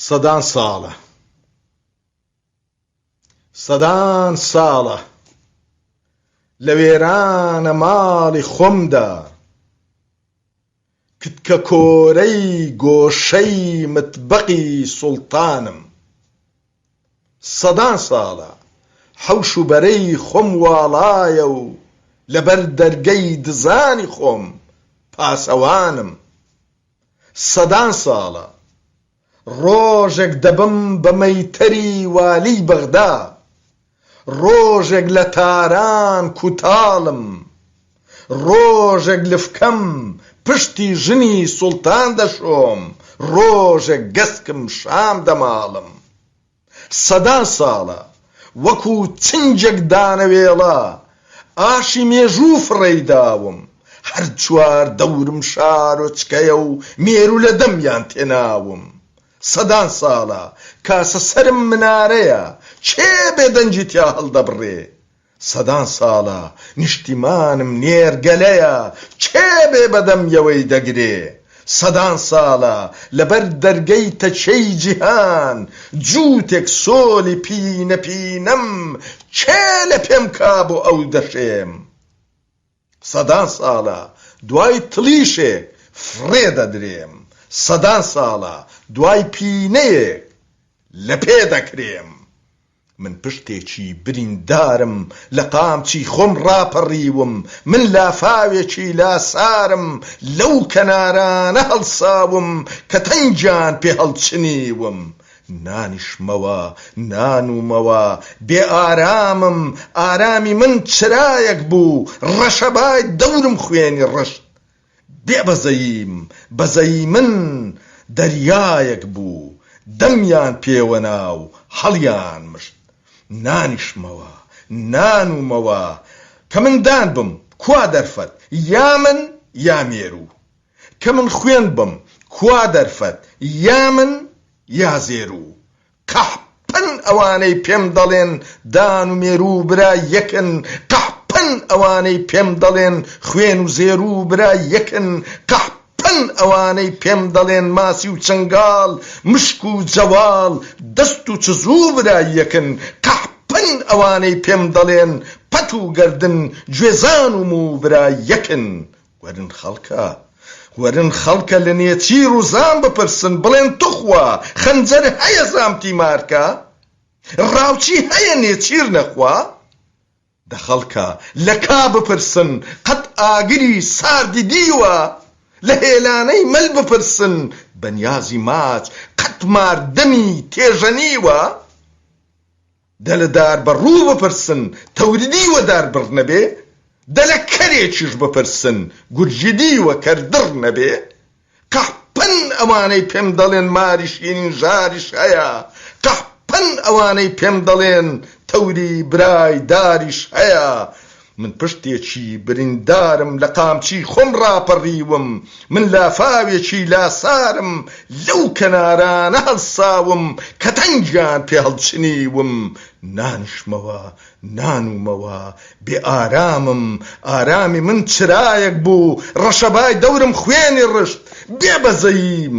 سەدان ساڵە سەدان ساڵە لە وێرانە ماڵی خۆمدا کتکە کۆرەی گۆشەی متبەقی سوڵتانم سەدان ساڵە حەوش و بەرەی خۆم واڵایە و لەبەر دەرگەی دزانی خۆم پاسەوانم سەدان ساڵە ڕۆژێک دەبم بە مەیتەری والیی بەغدا، ڕۆژێک لە تاران کوتاڵم، ڕۆژێک لفکەم پشتی ژنی سوڵتان دەشۆم، ڕۆژێک گەسکم شام دەماڵم. سەدان ساڵە وەکوو چنگێک دانەوێڵە ئاشی مێژوو فڕێی داوم، هەر چواردەورم شارۆچکەیە و مێروولە دەمیان تێناوم. سەدان ساڵە کاسە سەرم منارەیە، کێ بێدەنگی تیا هەڵدەبڕێ؟ سەدان ساڵە نیشتیمانم نێرگەلەیە کێ بێ بەدەمیەوەی دەگرێ؟ سەدان ساڵە لەبەر دەرگەی تەکیەی جیهان جووتێک سۆلی پینە پینەم کێ لە پێم کا بۆ ئەو دەشێم؟ سەدان ساڵە دوای تڵیشێک فڕێ دەدرێم سەدان ساڵە دوای پینەیەک لە پێ دەکرێم. من پشتێکی بریندارم لە قامچی خۆم ڕاپەڕیوم من لافاوێکی لاسارم لەو کەنارانە هەڵساوم کە تەنگیان پێ هەڵچنیوم نانیشمەوە نانوومەوە بێ ئارامم ئارامی من چرایەک بوو ڕەشەبای دەورم خوێنی ڕشت بێ بەزەییم، بەزەیی من دەریایەک بوو، دەمیان پێوەنا و هەڵیان مشت. نانیشمەوە، نانوومەوە، کە من دان بم، کوا دەرفەت، یا من یا مێروو؟ کە من خوێن بم، کوا دەرفەت، یا من یا زێروو؟ قەحپەن ئەوانەی پێم دەڵێن دان و مێروو برای یەکن قەحپەن ئەوانەی پێم دەڵێن خوێن و زێروو برای یەکن قەحپەن ئەوانەی پێم دەڵێن ماسی و چنگاڵ مشک و جەواڵ دەست و چزوو برای یەکن قەحپەن ئەوانەی پێم دەڵێن پەت و گەردن گوێزان و موو برای یەکن وەرن خەڵکە وەرن خەڵکە لە نێچیر و زام بپرسن بڵێن توخوا خەنجەر هەیە زام تیمارکا ڕاوچی هەیە نێچیر نەخوا دە خەڵکە لە کا بپرسن قەت ئاگری ساردی دیوە لە هێلانەی مەل بپرسن بە نیازی ماچ قەت مار دەمی تێژەنیوە دە لە داربەڕوو بپرسن تەوری دیوە داربڕ نەبێ، دە لە کەرێکیش بپرسن گورگی دیوە کەردڕ نەبێ. قەحپەن ئەوانەی پێم دەڵێن ماری شیرین ژاریش هەیە، قەحپەن ئەوانەی پێم دەڵێن تەوری برای داریش هەیە. من پشتێکی بریندارم لە قامچی خۆم ڕاپەڕیوم، من لافاوێکی لاسارم لەو کەنارانە هەڵساوم کە تەنگیان پێ هەڵچنیوم، نانیشمەوە، نانوومەوە، بێ ئارامم، ئارامی من چرایەک بوو، ڕەشەبای دەورم خوێنی ڕشت، بێ بەزەییم،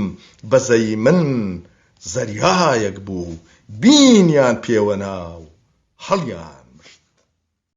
بەزەیی من زەریایەک بوو، بینیان پێوەنا و هەڵیان.